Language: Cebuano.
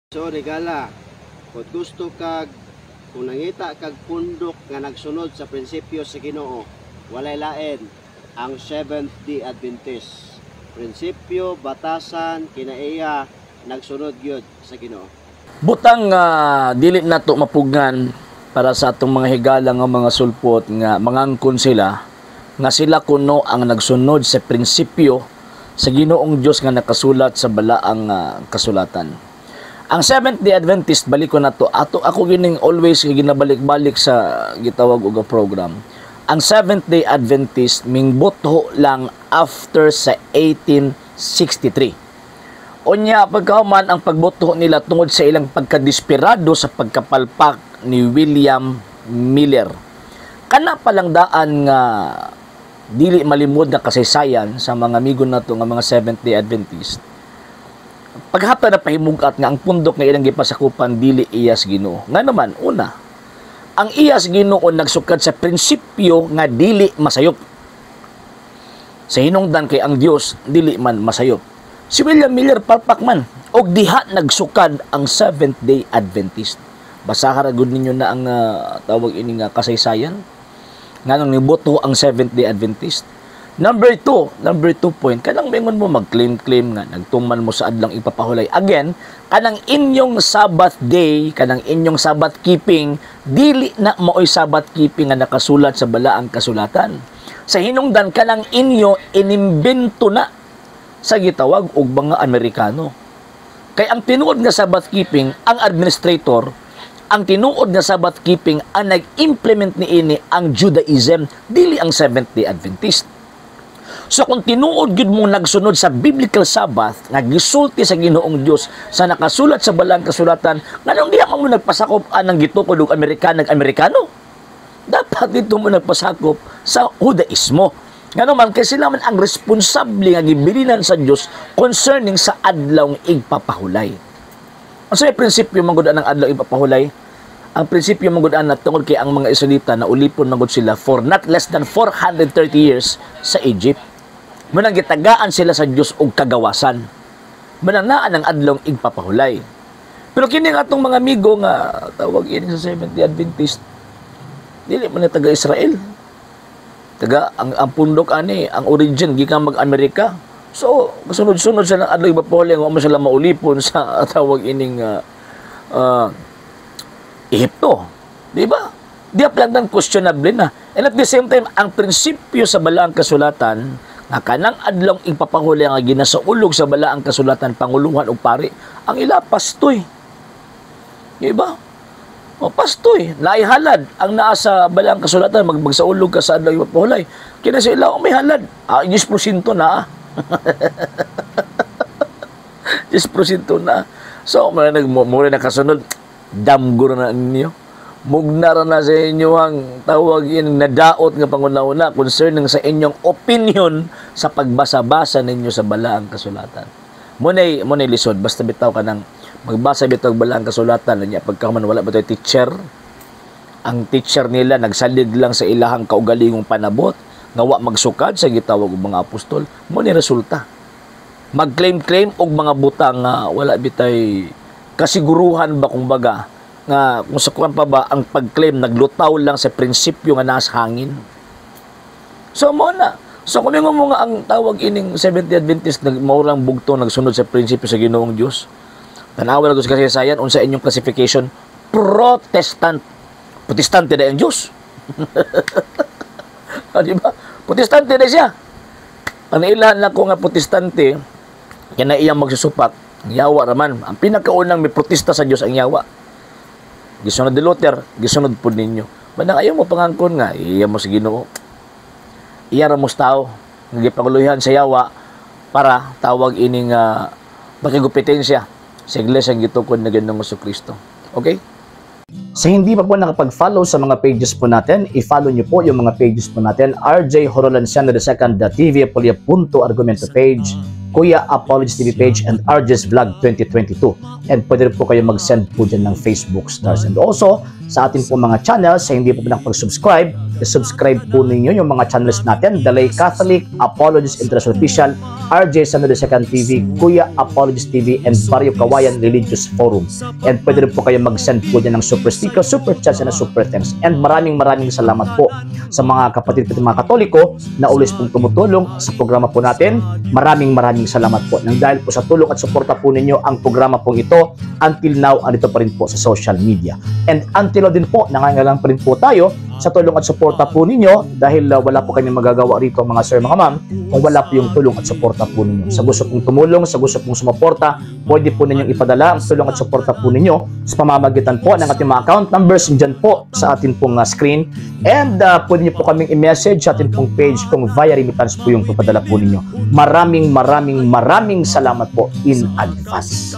So regala, kung gusto kag kung nangita kag pundok nga nagsunod sa prinsipyo sa Ginoo, walay lain ang Seventh Day Adventist. Prinsipyo, batasan, kinaiya, nagsunod gyud sa Ginoo. Butang dili nato mapugngan para sa atong mga higala nga mga sulpot nga mangangkon sila nga sila kuno ang nagsunod sa prinsipyo sa Ginoong Dios nga nakasulat sa balaang kasulatan. Ang Seventh Day Adventist, balik ko na to. Ato ako gining always ginabalik-balik sa gitawag og program. Ang Seventh Day Adventist mingbutho lang after sa 1863. Unya, pagkahuman ang pagbuto nila tungod sa ilang pagkadesperado sa pagkapalpak ni William Miller. Kana palang daan nga dili malimod na kasaysayan sa mga amigo nato nga mga Seventh Day Adventist. Paghapta na pahimugat nga ang pundok nga ilang gipasakupan dili iyas Ginoo. Nga naman, una, ang iyas Ginoo nagsukad sa prinsipyo nga dili masayop. Sa hinungdan kay ang Dios dili man masayop. Si William Miller palpak man og diha nagsukad ang Seventh Day Adventist. Basaha ra gud ninyo na ang tawag ini nga kasaysayan. Nganong nibuto ang Seventh Day Adventist. Number two point, kanang mingon mo mag-claim-claim nga nagtuman mo sa adlang ipapahulay. Again, kanang inyong Sabbath day, kanang inyong Sabbath keeping, dili na maoy Sabbath keeping nga nakasulat sa balaang kasulatan. Sa hinungdan, kanang inyo inimbento na sa gitawag og mga Amerikano. Kay ang tinuod nga Sabbath keeping, ang administrator, ang tinuod nga Sabbath keeping ang nag-implement niini ang Judaism, dili ang Seventh Day Adventist. So kung tinuod gyud mo nagsunod sa biblical Sabbath nga gisulti sa Ginoong Dios sa nakasulat sa balang kasulatan, nganong diha man mo nagpasakop anang gitukod og Amerikano Amerikano? Dapat dito mo nagpasakop sa Judaismo. Ngano man kay sila man ang responsable nga gibilinan sa Dios concerning sa adlaw igpapahulay. Ang sa prinsipyo man gud ang adlaw igpapahulay? Ang prinsipyo man gud ana, tungod kay ang mga Israelita na ulipon man gud sila for not less than 430 years sa Egypt. Munang gitagaan sila sa Dios og kagawasan. Munang naa ang adlaw igpapahulay. Pero kini nga atong mga amigo nga tawag ini sa Seventh Day Adventist, dili man ni taga Israel. Taga ang pundok ani, ang origin gikan mag-Amerika. So, kasunod-sunod sila ng adlaw igpapahulay nga mo sila maulipon sa tawag ining Ehipto. Di ba? Di pa lang questionable na. And at the same time, ang prinsipyo sa balaang kasulatan nga kanang adlong igpapahuli nga ginasaulog sa balaang kasulatan, panguluhan og pari, ang ila pastoy. Di ba? O pastoy, naihalad ang naa sa balaang kasulatan, magsaulog ka sa adlaw igpapahulay. Kina sa ila, oh, may halad. Ah, 10% na. 10% na. So, mura nag mura nakasunod, damgo na ninyo. Mugna na sa inyo ang tawag in nadaot nga panguna-una concerning sa inyong opinion sa pagbasa-basa ninyo sa balaang kasulatan. Munay lisod basta bitaw ka nang magbasa bitaw og balaang kasulatan niya pagka man wala ba to'y teacher. Ang teacher nila nagsalig lang sa ilahang kaugalingong panabot nga wa magsukad sa gitawag og mga apostol. Mo ni resulta, mag-claim-claim og mga butang nga wala bitay kasiguruhan ba, kung baga nga kung sa kuan pa ba ang pag-claim naglutaw lang sa prinsipyo nga nasa hangin. So mo na. So kung mo nga ang tawag ining Seventh Day Adventist nag mao lang bugto nagsunod sa prinsipyo sa Ginoong Dios. Tanawa lang sa kasaysayan unsa inyong classification, Protestant. Protestante na ang Diyos. Ah, di ba? Protestante na siya. Ang nailahan na ko nga protestante, kaya na iyang magsusupak, ang yawa raman. Ang pinakaunang may protesta sa Diyos ang yawa. Gisunod ni Luther, gisunod po ninyo. Manang ayaw mo pangangkon nga, iya mo sa Ginoo. Iya ra mo sa tao, nga gipanguluhan sa yawa para tawag ining makigumpetensya sa iglesia ang gitukod na Ginoong Kristo. Okay? Sa hindi pa po nakapag-follow sa mga pages po natin, i-follow niyo po yung mga pages po natin. RJ Horolanciano II, TV Apolia Punto Argumento page, Kuya Apologies TV page, and RJ's Vlog 2022. And pwede rin po kayo mag-send po dyan ng Facebook stars. And also, sa atin po mga channels, sa hindi po nakapag-subscribe, i-subscribe po ninyo yung mga channels natin, Dalay Catholic, Apologies International Official, RJ San Second TV, Kuya Apologist TV, and Barrio Kawayan Religious Forum. And pwede rin po kayo mag-send po dyan ng super sticker, super chats, and super thanks. And maraming maraming salamat po sa mga kapatid po, mga Katoliko na always pong tumutulong sa programa po natin. Maraming maraming salamat po. Nang dahil po sa tulong at suporta po ninyo, ang programa pong ito until now andito pa rin po sa social media. And until now din po, nangangailangan pa rin po tayo sa tulong at suporta po ninyo dahil wala po kami magagawa rito, mga sir, mga ma'am, kung wala po yung tulong at suporta po ninyo. Sa gusto pong tumulong, sa gusto pong sumuporta, pwede po ninyong ipadala ang tulong at suporta po ninyo sa pamamagitan po ng ating mga account numbers dyan po sa atin pong screen. And pwede niyo po kaming i-message sa atin pong page kung via remittance po yung papadala po ninyo. Maraming maraming maraming salamat po in advance.